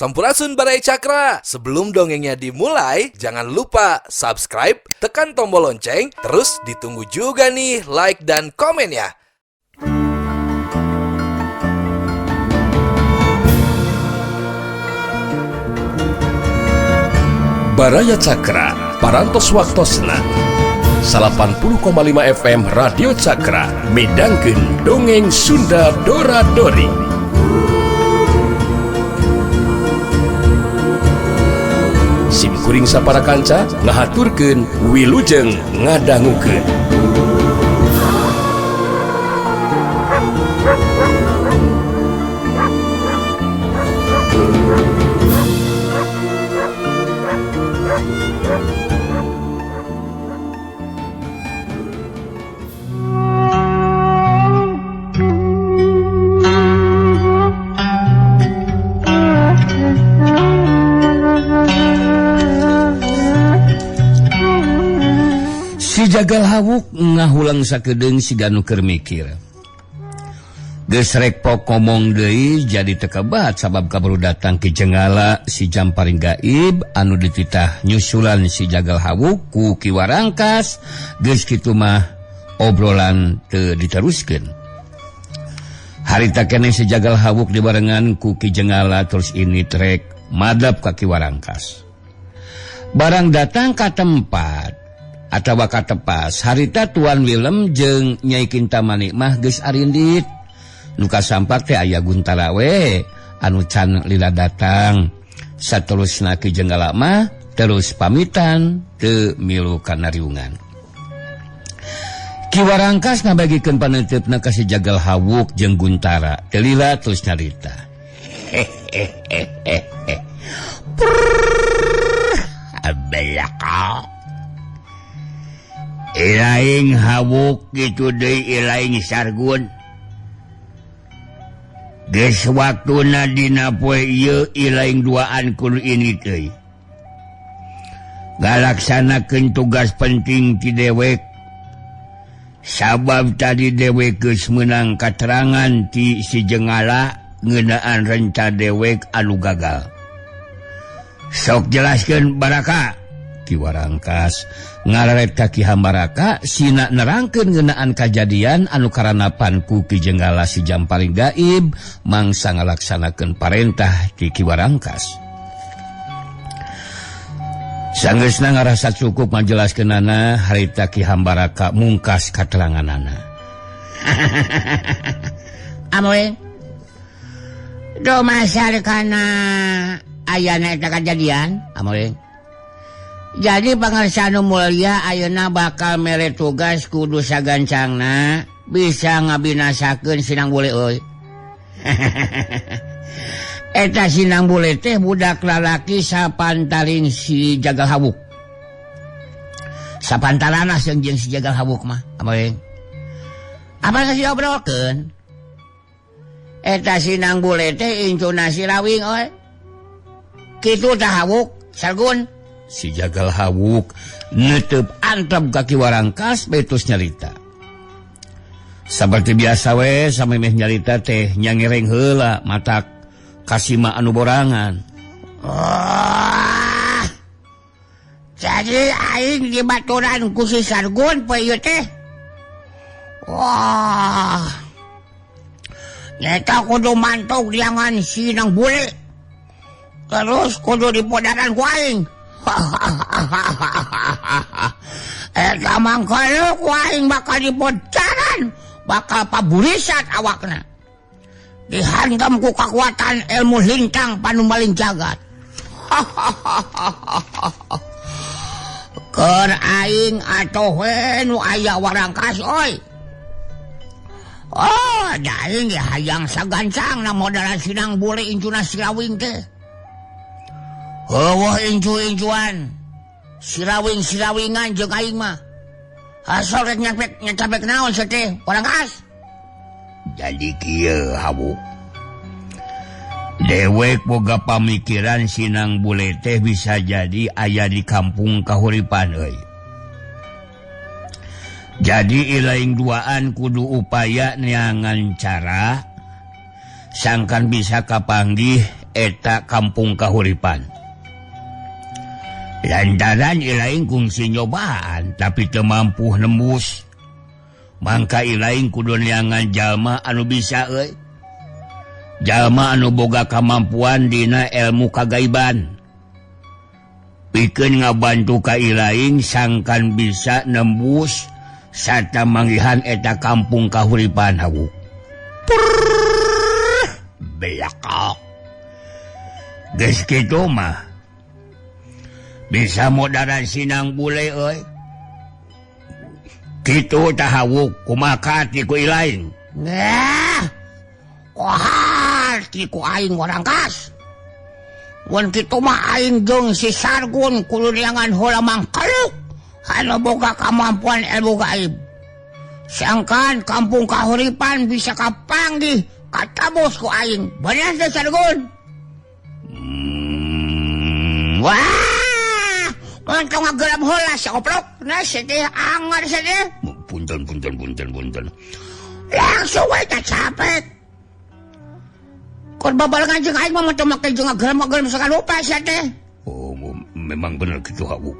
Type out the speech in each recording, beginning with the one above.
Sampurasun Baraya Cakra. Sebelum dongengnya dimulai, jangan lupa subscribe, tekan tombol lonceng, terus ditunggu juga nih like dan komennya. Baraya Cakra, Parantos Waktosna 80,5 FM Radio Cakra midangkeun dongeng Sunda Dora Dori. Sim kuring sapara kanca ngahaturkeun wilujeng ngadangukeun. Si Jagal Hawuk ngahulang sakedeung siga nu keur mikir. Geus rek pok ngomong deui jadi teu kebat sabab kaburu datang Ki Jenggala si Jamparing Gaib anu dititah nyusulan si Jagal Hawuk ku Ki Warangkas. Geus kitu mah obrolan teu diteruskeun. Harita keneh si Jagal Hawuk dibarengan ku Ki Jenggala terus ini trek madep ka Ki Warangkas. Barang datang ka tempat atawa katepas harita Tuan Willem jeung Nyai Kintamani mah geus arindit. Nu kasampak teh aya Guntara we anu can lila datang. Saterusna Ki Jenggala mah terus pamitan teu milu kana riungan. Ki Warangkas ngabagikeun paneuteup ka si Jagal Hawuk jeung Guntara. Teu lila terus nyarita. Abelaka. Ilaing Hawuk kitu deui ilaing Sargun. Geus waktuna dina poe ieu ilaing duaan kudu ini teuy. Ngalaksanakeun tugas penting ti dewek. Sabab tadi dewek geus meunang katerangan ti si Jenggala ngeunaan renca dewek anu gagal. Sok jelaskeun Baraka. Ki Warangkas ngararet ka Ki Hambaraka sina nerangkeun ngeunaan kajadian anu karanapan ku Ki Jenggala si Jamparing Gaib mangsa ngalaksanakeun parentah ti Ki Warangkas. Sanggeusna ngarasa cukup ngajelaskeunana harita Ki Hambaraka mungkas kateranganana. Amoy dumasar kana ayana eta kajadian amoy. Jadi Pangersa nu Mulya ayeuna bakal mere tugas kudu sagancangna bisa ngabinasakeun Sinang Bule euy. Eta Sinang Bule teh budak lalaki sapantaring si Jagal Hawuk. Sapantarana jeung si Jagal Hawuk mah. Apa geus diobrolkeun? Eta Sinang Bule teh incuna si Rawing euy. Kitu tah Hawuk, Sargun. Si Jagal Hawuk netep antep ka Ki Warangkas betus nyarita. Saperti biasa we samemeh nyarita teh nyangereng heula matak kasima anu borangan. Oh, jadi aing dibaturan ku si Sargun poe ieu teh. Wah. Nyata kudu mantog diangan si Nang Bule. Terus kudu dipodaran ku aing. Eta mangkana ku aing bakal dipodaran, bakal paburisat awakna. Dihantam ku kakuatan ilmu lintang panumbaling jagat. Keur aing atoh we nu aya Warangkas euy. Oh, da aing ge hayang sagancangna modalan Sinang Bule incuna si Rawing teh. Heueuh incu-incuan sirawing-sirawingan jeung aing mah. Asal rek nyapek naon sia teh Warangkas. Jadi kieu Hawuk. Dewek boga pamikiran Sinang Bule teh bisa jadi aya di kampung Kahuripan euy. Jadi ilaing duaan kudu upaya neangan cara sangkan bisa kapanggih eta kampung kahuripan. Lantaran ilaing kungsi nyobaan tapi teu mampu nembus. Mangka ilaing kudu neangan jalma anu bisa euy. Jalma anu boga kamampuan dina ilmu kagaiban. Pikeun ngabantu ka ilaing sangkan bisa nembus sarta manggihan eta kampung kahuripan hawuk. Belakok. Geus kitu mah bisa modaran sinang bule euy. Kitu tah hawuk kumaha ti ku ilaing. Nah, kohar ti ku aing warangkas. Mun kitu mah aing jeung si Sargun kudu neangan heula mangkaluk anu boga kamampuan ilmu gaib. Sangkan kampung kahuripan bisa kapanggih katabos ku aing. Bener teh Sargun? Wah, untung ngagelam heula si oplok. Nah, sedih angar sedih. Punten punten punten punten. Langsung we teh capek. Kur babarengan jeung aing mah teu make jeung ngagelam-ngagelam sakalupa sia teh. Oh, memang bener kitu hawuk.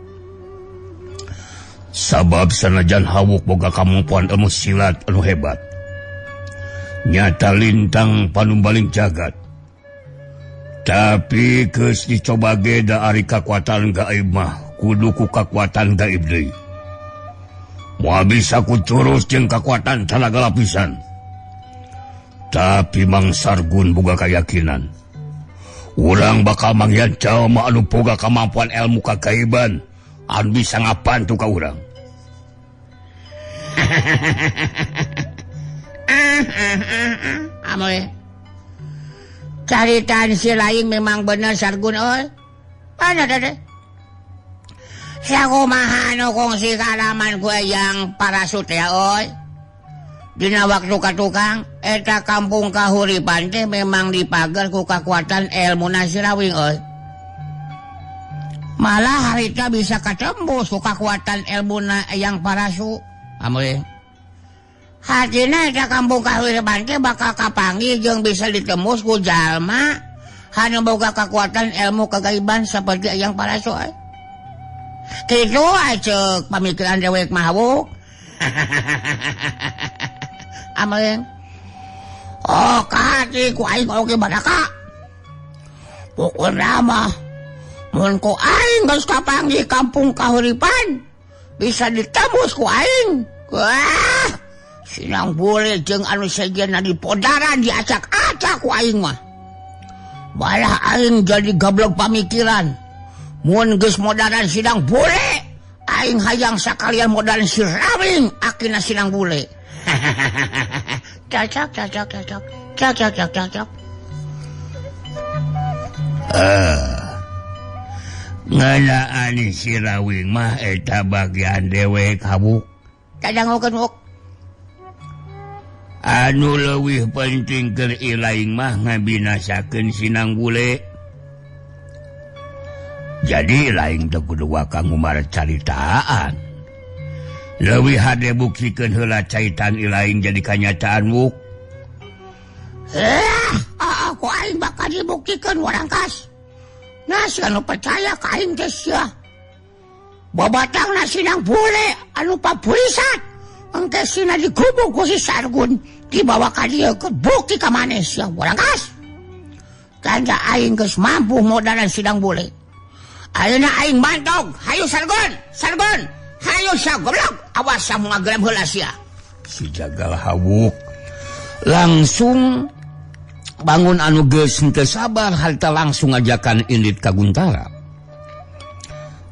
Sabab sanajan hawuk boga kamampuan ilmu silat anu hebat. Nyata lintang panumbaling jagat. Tapi geus dicoba ge da ari kakuatan gaib mah kudu ku kakuatan gaib deui. Moal bisa ku curus jeung kakuatan tanaga lapisan. Tapi Mang Sargun boga kayakinan. Urang bakal manggihan jalma anu boga kamampuan ilmu kagaiban anu bisa ngabantu ka urang. Amoy. Caritaan si lain memang bener Sargun oi. Mana tadi? Sakumaha nu kongsi kalaman gue yang parasut ya oi. Dina waktu ka tukang eta kampung kahuripan teh memang dipagar ku kakuatan ilmu nasirawing oi. Malah harita bisa katembus ku kakuatan ilmu yang parasu. Amoy. Hatina eta kampung kahuripan teh bakal kapanggih jeung bisa ditembus ku jalma anu boga kakuatan ilmu kagaiban seperti yang parasu oi. Kitu aceuk pamikiran dewek mah hawuk. Amoy. Oh, kati ku aing oge baraka. Pokona mah mun ku aing geus kapanggih kampung kahuripan bisa ditembus ku aing. Wah, sinang bule jeung anu sejenna di podaran diacak-acak ku aing mah. Malah aing jadi gablog pamikiran. Mun geus modaran sidang bule, aing hayang sakalian modaran si Rawing akina sinang bule. Cocok cocok cocok cocok cocok cocok. Ngeunaan si Rawing mah eta bagian dewek hawuk. Kadangukeun wuk. Anu leuwih penting keur ilaing mah ngabinasakeun sinang bule. Jadi lain teu kudu waka ngumar caritaan. Leuwih hade buktikeun heula caitan ilaing jadi kanyataan wuk. Aku aing bakal dibuktikeun warangkas. Nah, si anu percaya ka aing teh sia. Babatangna sinang bule anu papulisan. Engke sina digubuk ku si Sargun dibawa ka dieu keur bukti ka maneh sia warangkas. Tanda aing geus mampu modaran sidang bule. Ayeuna aing mantog, hayu Sargun, Sargun, hayu sia goblok, awas sia ngagelam heula sia. Si jagal hawuk langsung bangun anu geus henteu sabar harita langsung ngajakan indit ka Guntara.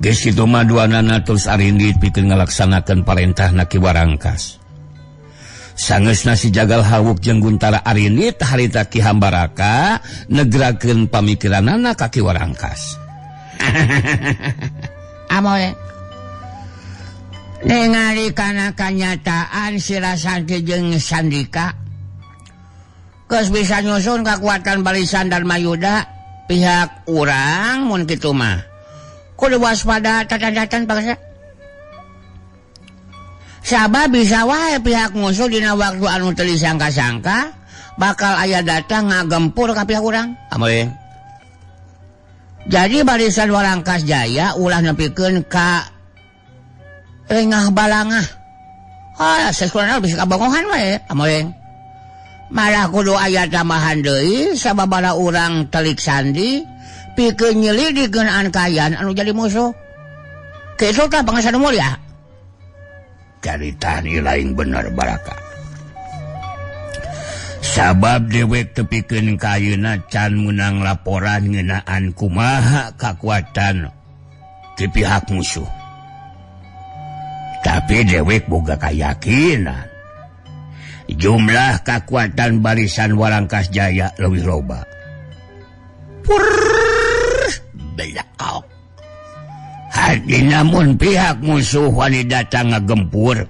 Geus kitu mah duanana terus arindit pikeun ngalaksanakeun parentahna Ki Warangkas. Sangeusna si jagal hawuk jeung Guntara arindit harita Ki Hambaraka negrakeun pamikiranana ka Ki Warangkas. Amoy. Ningali kana kanyataan si Rasanti jeung Sandika geus bisa nyusun kakuatan barisan Darmayuda pihak urang mun kitu mah. Kudu waspada tatan-tatan bangsa. Sabab bisa wae pihak musuh dina waktu anu teu disangka-sangka bakal aya datang ngagempur ka pihak urang. Amoy. Jadi barisan Warangkas Jaya ulah nepikeun ka lengah balangah. Ah, sekurangna bisa kabongohan we, amoeng. Malah kudu aya tambahan deui sababaraha urang telik sandi pikeun nyelidikeun ankayan anu jadi musuh. Kitu tah Pangesana Mulya. Carita ni lain bener baraka. Sabab dewek tepikeun ka ayeuna can meunang laporan ngeunaan kumaha kakuatan ti pihak musuh. Tapi dewek boga kayakinan jumlah kakuatan barisan Warangkas Jaya leuwih loba. Purr, belakok. Hartina mun pihak musuh wani datang ngagempur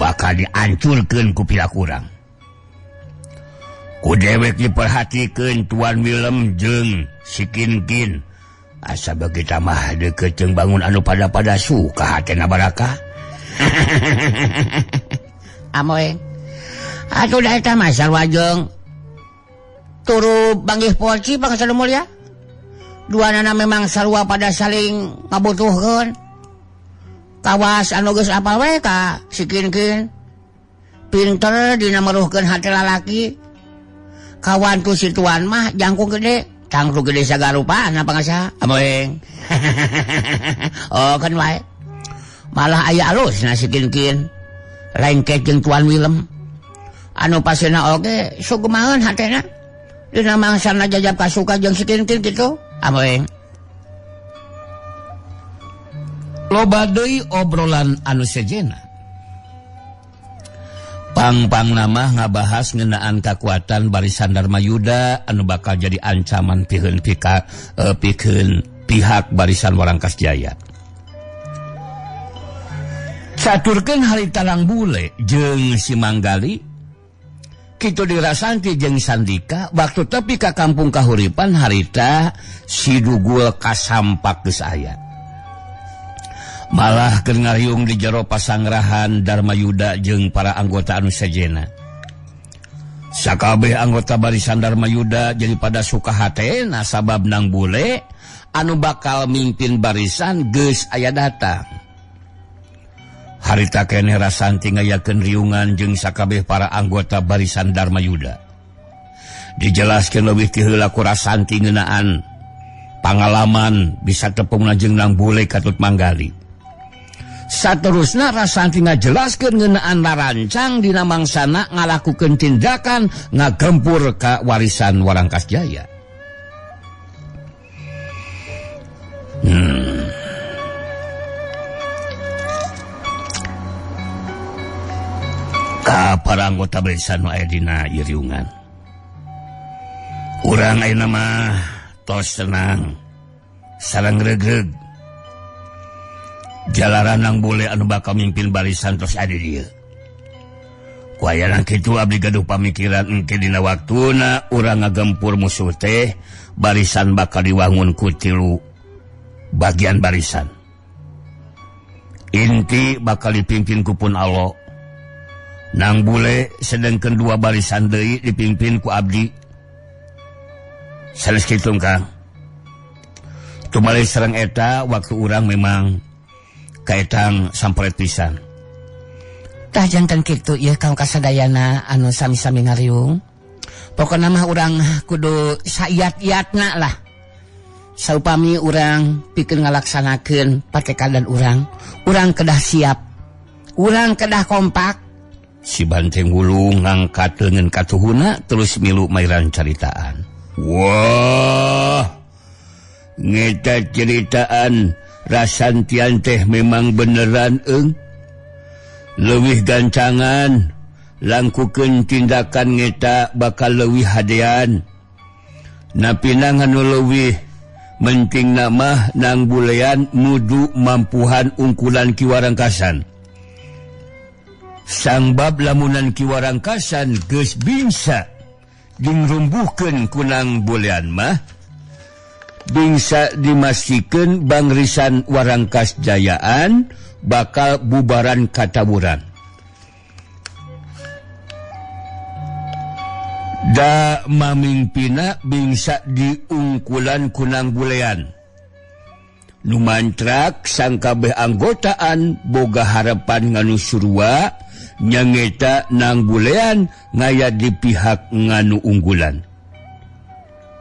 bakal diancurkeun ku pihak urang. Ku dewek diperhatikeun Tuan Willem jeung si Kinkin. Asa bagi tamah deukeut jeung bangun anu pada-pada suka hatena baraka. Amoeng. Atuh da eta mah sarua jeung turu banggih poci Pangesana Mulya. Duanana memang sarua pada saling ngabutuhkeun. Kawas anu geus apal we ka si Kinkin. Pinter dina meruhkeun hate lalaki. Kawan ku si tuan mah jangkung gede, tangtu gede sagarupana pangasa. Amoeng. Oh kan wae. Malah aya alus na si Kinkin. Lengket jeung Tuan Willem. Anu pasena oge sugemaeun hatena. Dina mangsana jajab kasuka jeung si Kinkin kitu. Amoeng. Loba deui obrolan anu sejena. Pang-pang nama ngabahas ngeunaan kakuatan barisan Darmayuda anu bakal jadi ancaman pikeun pihak barisan Warangkas Jaya. Caturkeun harita Lang Bule jeung si Manggali kitu dirasanti jeung Sandika waktu tepi ka kampung Kahuripan harita si Dugul kasampak geus aya. Malah keur ngariung di jero pasangrahan Darmayuda jeung para anggota anu sejena. Sakabeh anggota barisan Darmayuda jadi pada suka hatena sabab Nang Bule anu bakal mimpin barisan geus aya datang. Harita keneh Rasanti ngayakeun riungan jeung sakabeh para anggota barisan Darmayuda. Dijelaskeun leuwih ti heula ku Rasanti ngeunaan pangalaman bisa tepungna jeung Nang Bule katut Manggali. Saterusna Rasanti ngajelaskeun ngeunaan larancang dina mangsana ngalakukeun tindakan ngagempur ka warisan Warangkas Jaya. Ka para anggota barisan nu aya dina ieu riungan. Urang ayeuna mah tos tenang sareng regreg. Jalaran Nang Bule anu bakal mimpin barisan terus ada dia. Ku ayana kitu abdi gaduh pamikiran engke dina waktuna urang ngagempur musuh teh barisan bakal diwangun ku tilu bagian barisan. Inti bakal dipimpin ku Pun Alo. Nang Bule sedengkeun dua barisan deui dipimpin ku abdi. Sanes kitu Kang. Tumale sareng eta waktu urang memang kaetang sampret pisan. Tah janten kitu ieu kaum kasadayana anu sami-sami ngariung. Pokona mah urang kudu saiyat-iyatna lah. Saupami urang pikeun ngalaksanakeun patekadan urang, urang kedah siap. Urang kedah kompak. Si Banteng Wulung ngangkat leungeun katuhuna terus milu mairan caritaan. Wah, ngeta ceritaan Rasantian teh memang beneran eung. Leuwih gancangan langkukeun tindakan ngeta bakal leuwih hadean. Napina anu leuwih menting mah Nang Bulean nudu mampuhan ungkulan Ki Warangkasan. Sangbab lamunan Ki Warangkasan geus bingsa dingrumbuhkeun ku Nang Bulean mah bingsa dimastikeun bangrisan Warangkas Jayaan bakal bubaran kataburan. Da mamingpina bingsa diungkulan kunang bulean. Numantrak sangkabeh anggotaan boga harapan nganu surua nyangeta nang bulean ngaya di pihak nganu unggulan.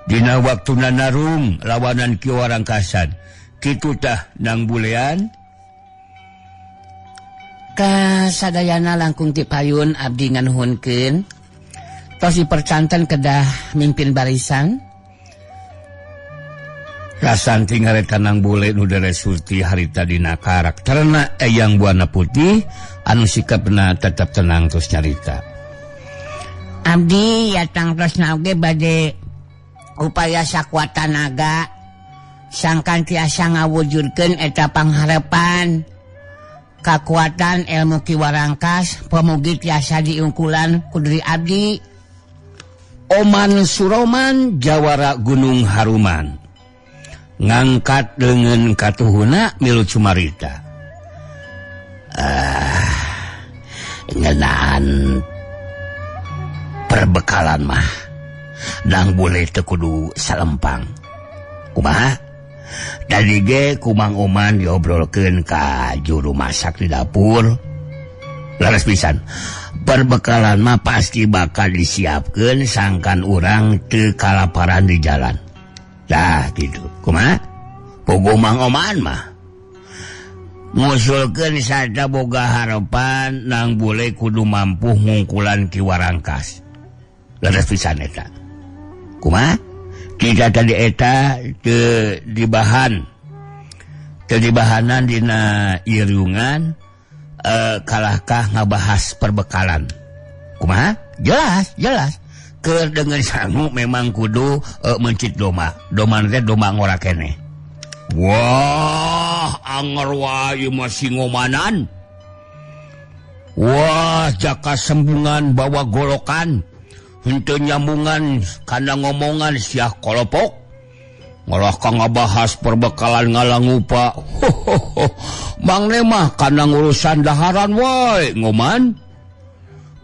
Dina waktuna narung lawanan Ki Warangkasan. Kitu tah nang bulean. Kasadayana langkung ti payun abdi nganuhunkeun. Tos dipercanten kedah mimpin barisan. Rasanti ngareta nang bule nu dere surti harita dina karakterna Eyang Buana Putih anu sikapna tetap tenang terus nyarita. Abdi ya tangtosna oge bade upaya sakuat tanaga sangkan tiasa ngawujudkeun eta pangharepan kakuatan ilmu Ki Warangkas pamugi tiasa diungkulan ku diri abdi. Oman Suroman jawara Gunung Haruman ngangkat dengan katuhuna milu cumarita. Ngeunaan perbekalan mah nang boleh teu kudu salempang. Kumaha? Tadi ge kumang Oman diobrolkeun ka juru masak di dapur. Laras pisan. Perbekalan mah pasti bakal disiapkeun sangkan urang teu kalaparan di jalan. Dah gitu. Kumaha? Pogo Mang Oman mah ngusulkeun sarta boga harapan nang bule kudu mampu ngungkulan Ki Warangkas. Laras pisan eta. Kumaha? Kita tadi eta teu dibahan. Teu dibahanan dina irungan kalahkah ngabahas perbekalan. Kumaha? Jelas, jelas. Keur dengan sangu memang kudu mencit doma. Doma teh doma ngora keneh. Wah, anger wae masih ngomanan. Wah, jaka sembungan bawa golokan. Henteu nyambungan kana ngomongan siah kolopok. Ngolah ka ngabahas perbekalan ngalangupa. Mang mah kana ngurusan daharan wae ngoman.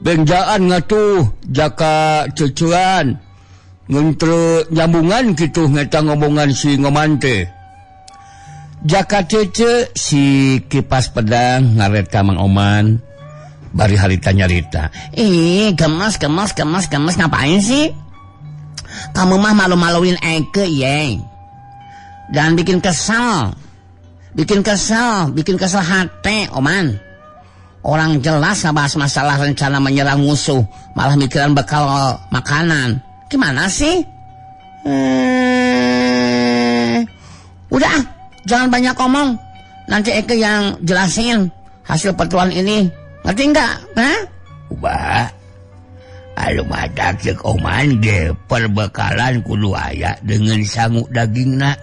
Benjaan ngatuh jaka cucuan ngentre nyambungan kitu ngeta ngomongan si ngoman teh. Jaka cece si kipas pedang ngaret ka Mang Oman bari harita nyarita. Ih, gemes gemes gemes gemes ngapain sih? Kamu mah malu-maluin Eke ye. Dan bikin kesal. Bikin kesal, bikin kesal hati Oman. Orang jelas ngebahas masalah rencana menyerang musuh, malah mikiran bekal makanan. Gimana sih? Udah, jangan banyak ngomong. Nanti Eke yang jelasin hasil pertemuan ini. Ngerti nggak? Hah? Ubah. Aduh madak cek Oman ge perbekalan kudu aya dengan sangu dagingna.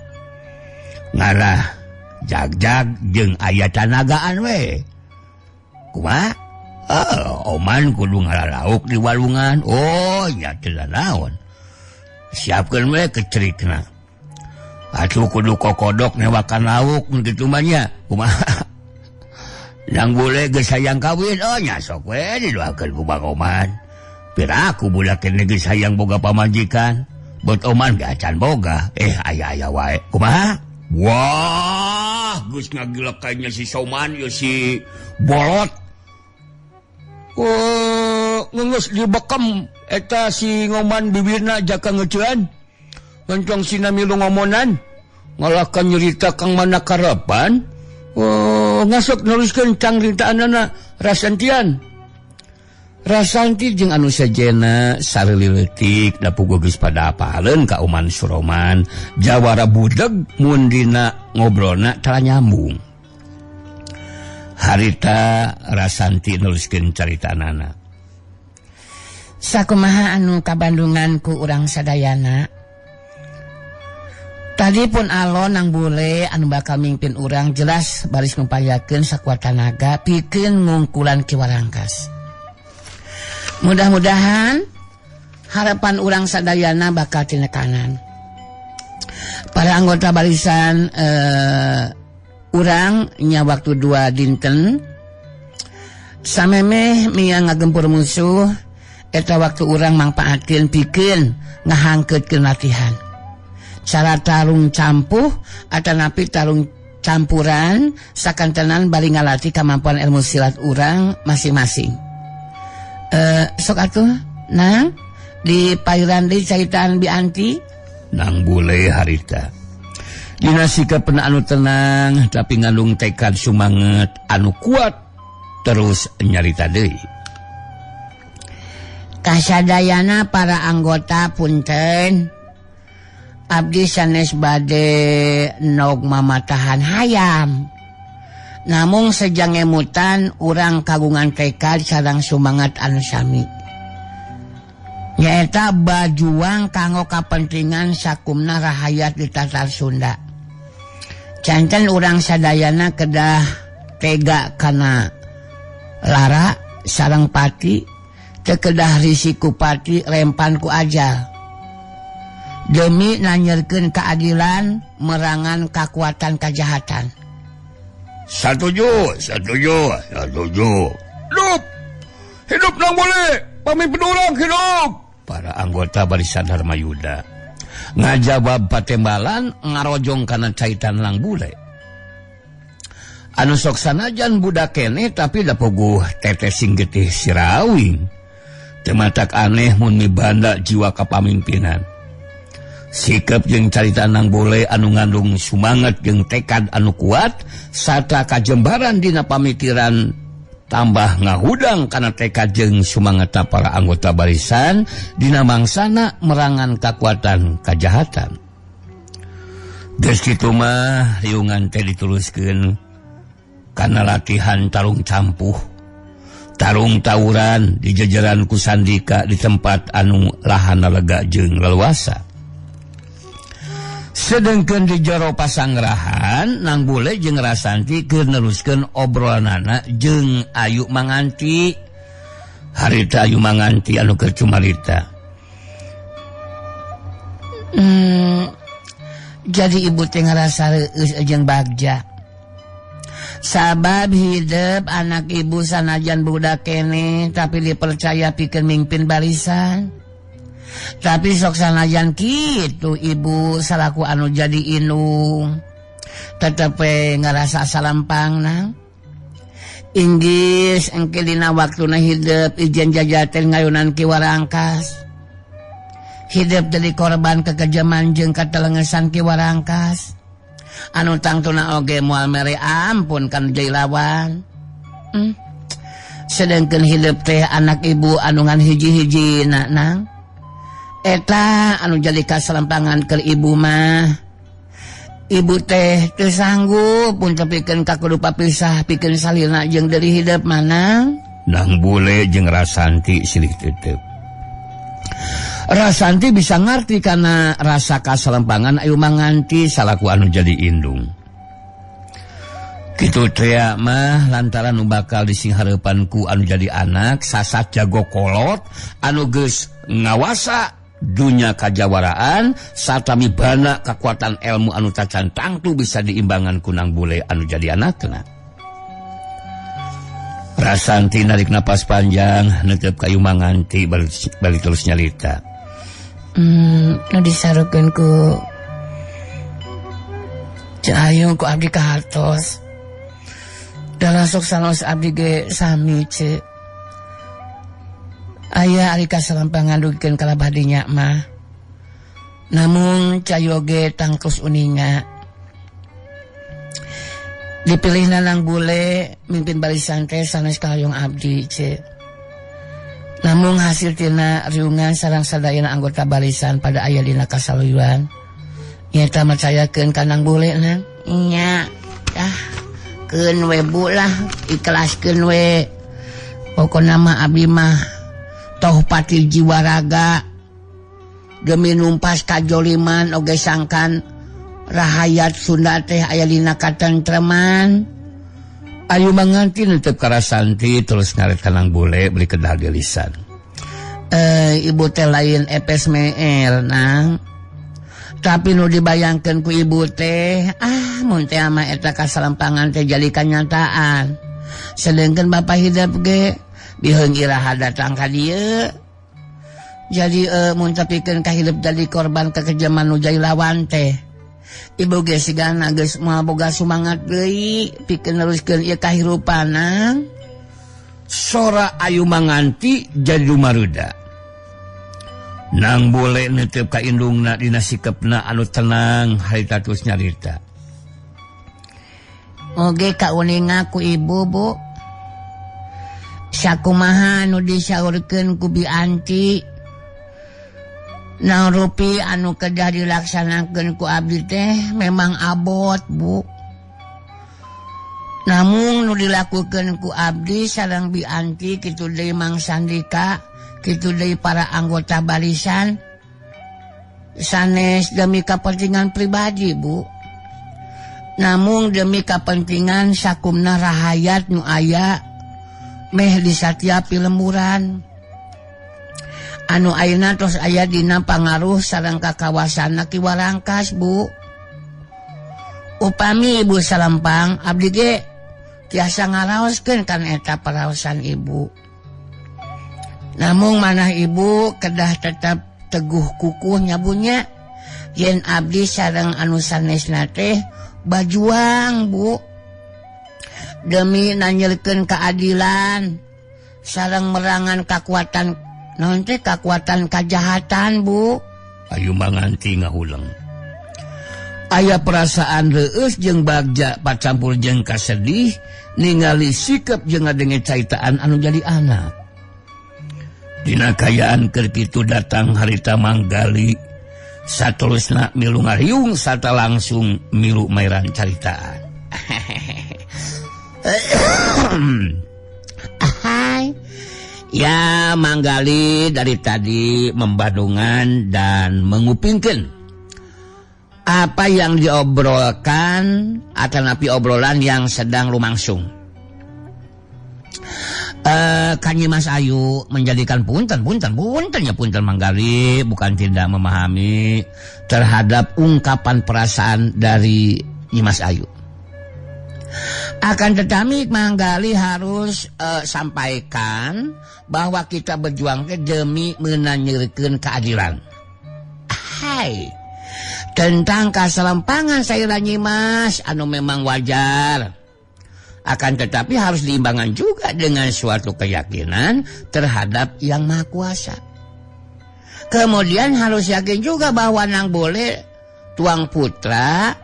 Ngarah jag-jag jeung aya tanagaan we. Kumaha? Oh, Oman kudu ngalalauk di walungan. Oh, nya teu naon. Siapkeun we kecerikna. Atuh kudu kokodok newakan lauk mun kitu mah nya. Kumaha? Nang boleh geus hayang kawin, oh nya sok we didoakeun ku Bang Oman. Piraku budak kene geus hayang boga pamajikan. Buat Oman ge acan boga. Aya-aya wae. Kumaha? Wah, geus ngagilekanya si Soman ye si bolot. Oh, ngeungeus dibekem eta si ngoman bibirna jaka ngeuceun. Kencong sina milu ngomonan. Ngalahkan nyerita kang mana karapan. Oh, ngasok neruskeun cangritaanana Rasantian. Rasanti jeung anu sejena sareli leutik da puguh geus pada apaleun ka Oman Suroman jawara budeg mun dina ngobrolna tara nyambung. Harita Rasanti neruskeun caritanana. Sakumaha anu kabandungan ku urang sadayana. Tadi pun alon nang bule anu bakal mimpin urang jelas baris ngupayakeun sakuat tanaga pikeun ngungkulan Ki Warangkas. Mudah-mudahan harapan urang sadayana bakal tinekanan. Para anggota barisan urang nya waktu 2 dinten samemeh mia ngagempur musuh Eta waktu urang mangpaatkeun pikeun ngahangkeutkeun latihan. Cara tarung campuh atanapi tarung campuran sakantenan bari ngalatih kemampuan ilmu silat urang masing-masing. Sok atuh nang di payuran deui caritaan Bianti. Nang bule harita. Dina sikap anu tenang tapi ngandung tekad sumanget anu kuat terus nyarita deui. Kasadayana para anggota punten. Abdi sanes bade nog mamatahan hayam. Namung sejang emutan urang kagungan tekad sareng sumangat anu sami. Nyaeta bajuang kanggo kapentingan sakumna rahayat di Tatar Sunda. Canten urang sadayana kedah tega kana lara sareng pati, teu kedah risiko pati rempan ku ajal. Demi nanyerkeun keadilan merangan kakuatan kejahatan. Satuju, satuju, satuju. Hidup, hidup nang boleh, pemimpin orang hidup. Para anggota barisan Dharma Yuda ngajawab patembalan ngarojong kana caitan Lang Bule. Anu sok sanajan budak keneh tapi da puguh teteh sing getih sirawing. Teu matak aneh mun mibanda jiwa kapamimpinan. Sikap jeung carita Nang Bule anu ngandung sumanget jeung tekad anu kuat sarta kajembaran dina pamikiran tambah ngahudang kana tekad jeung sumanget para anggota barisan dina mangsana merangan kakuatan kajahatan. Geus kitu mah riungan teh diteruskeun kana latihan tarung campuh, tarung tawuran di jejeran ku Sandika di tempat anu lahanna lega jeung leluasa. Sedengkeun di jero pasangrahan Nang Bule jeung Rasanti keur neruskeun obrolanana jeung Ayu Manganti. Harita Ayu Manganti anu keur cumarita. Jadi ibu teh ngarasa reueus jeung bagja. Sabab hidup anak ibu sanajan budak keneh tapi dipercaya pikeun mimpin barisan. Tapi sok sanajan kitu ibu salaku anu jadi indung tetep ngarasa salampang nang. Inggis engke dina waktuna hidup ijen jajaten ngayunan ki warangkas. Hidup jadi korban kekejaman jeung katelengesan ki warangkas. Anu tangtuna oge moal mere ampun kan jadi lawan. Sedengkeun hidup teh anak ibu anu ngan hiji-hiji nang. Eta anu jadi kaselempangan ke ibu mah. Ibu teh teu sanggup pun tepikeun ka kudu papisah pikeun salina jeung deui hidup mana. Nang Bule jeung Rasanti silih tetep. Rasanti bisa ngarti karena rasa kaselempangan Ayu Manganti salaku anu jadi indung. Kitu teh mah lantaran nu bakal disinghareupan ku anu jadi anak sasat jago kolot anu geus ngawasa dunya kajawaraan sarta mibana kekuatan ilmu anu tacan tangtu bisa diimbangan ku Nang Bule anu jadi anakna. Rasanti narik napas panjang netep kayu Manganti balik terus nyalita. Nu disarukeun ku Cahayu ku abdi kahartos. Dalah sok sanos abdi ge sami ce. Aya ari kasalampangan dugikeun ka labadinya mah. Namun cayoge tangtos uninga. Dipilihna Nang Bule mimpin barisan teh sanes kahoyong abdi ce. Namun hasil tina riungan sareng sadayana anggota barisan pada aya dina kasaluyuan. Nyaeta macayakeun ka Nang Bule nang. Nya ah keun we bu lah ikhlaskeun we. Pokona mah abdi mah toh pati jiwa raga demi numpas kajoliman oge sangkan rahayat Sunda teh aya dina katentreman. Ayu Manganti netep ka Rasanti terus ngaret ka Nang Bule beli kedah di lisan. Ibu teh lain epes meer nang. Tapi nu dibayangkeun ku ibu teh ah mun teh mah eta kasalampangan teh jadi kanyataan. Sedengkeun bapak hidup ge biheung iraha datang ka dieu. Jadi mun tepikeun ka hidup jadi korban kekejaman nu jadi lawan teh. Ibu ge sigana geus moal boga sumangat deui pikeun neruskeun ieu kahirupanan. Sora Ayu Manganti jadi maruda. Nang boleh netep ka indungna dina sikepna anu tenang harita terus nyarita. Oge kauninga ku ibu bu. Sakumaha anu disaurkeun ku Bi Anti. Nang rupi anu kedah dilaksanakeun ku abdi teh memang abot bu. Namun nu dilakukeun ku abdi sareng Bi Anti kitu deui Mang Sandika, kitu deui para anggota barisan sanes demi kepentingan pribadi bu. Namun demi kepentingan sakumna rahayat nu aya meh di satiap lemburan. Anu ayeuna tos aya dina pangaruh sareng kakawasana Ki Warangkas bu. Upami ibu salempang abdi ge tiasa ngaraoskeun kana eta paraosan ibu. Namun manah ibu kedah tetap teguh kukuh nyabunya yen abdi sareng anu sanesna teh bajuang bu demi nanyelkeun keadilan sareng merangan kakuatan naon teh kakuatan kajahatan bu. Ayu Manganti ngahuleng. Aya perasaan reueus jeung bagja pacampur jeung kasedih ningali sikap jeung ngadenge caitaan anu jadi anak. Dina kayaan keur kitu datang harita Manggali saterusna milu ngariung sarta langsung milu mairan caritaan. Hai. Ya Manggali dari tadi membadungan dan mengupingkeun apa yang diobrolkan atanapi obrolan yang sedang lumangsung. Kanyi Mas Ayu menjadikan punten ya punten Manggali bukan tidak memahami terhadap ungkapan perasaan dari Nyi Mas Ayu. Akan tetapi Manggali harus sampaikan bahwa kita berjuang demi menanyirkan keadilan. Hai. Tentang kaselempangan saya Nyi Mas anu memang wajar. Akan tetapi harus diimbangkan juga dengan suatu keyakinan terhadap Yang Maha Kuasa. Kemudian harus yakin juga bahwa nang boleh tuang putra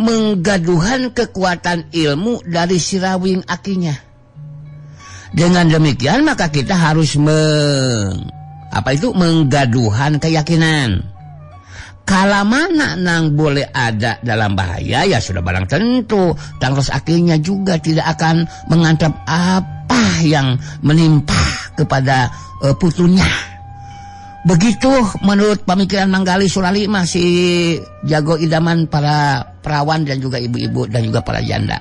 menggaduhan kekuatan ilmu dari sirawing akinya. Dengan demikian maka kita harus menggaduhan keyakinan. Kala mana nang boleh ada dalam bahaya ya sudah barang tentu terus akhirnya juga tidak akan menganggap apa yang menimpa kepada putunya. Begitu menurut pemikiran Manggali Surali masih jago idaman para perawan dan juga ibu-ibu dan juga para janda.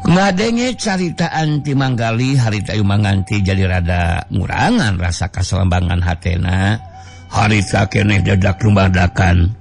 Ngadenge caritaan ti Manggali harita Ayu Manganti jadi rada ngurangan rasa kaselembangan hatena. Harita keneh dadak lumadakan.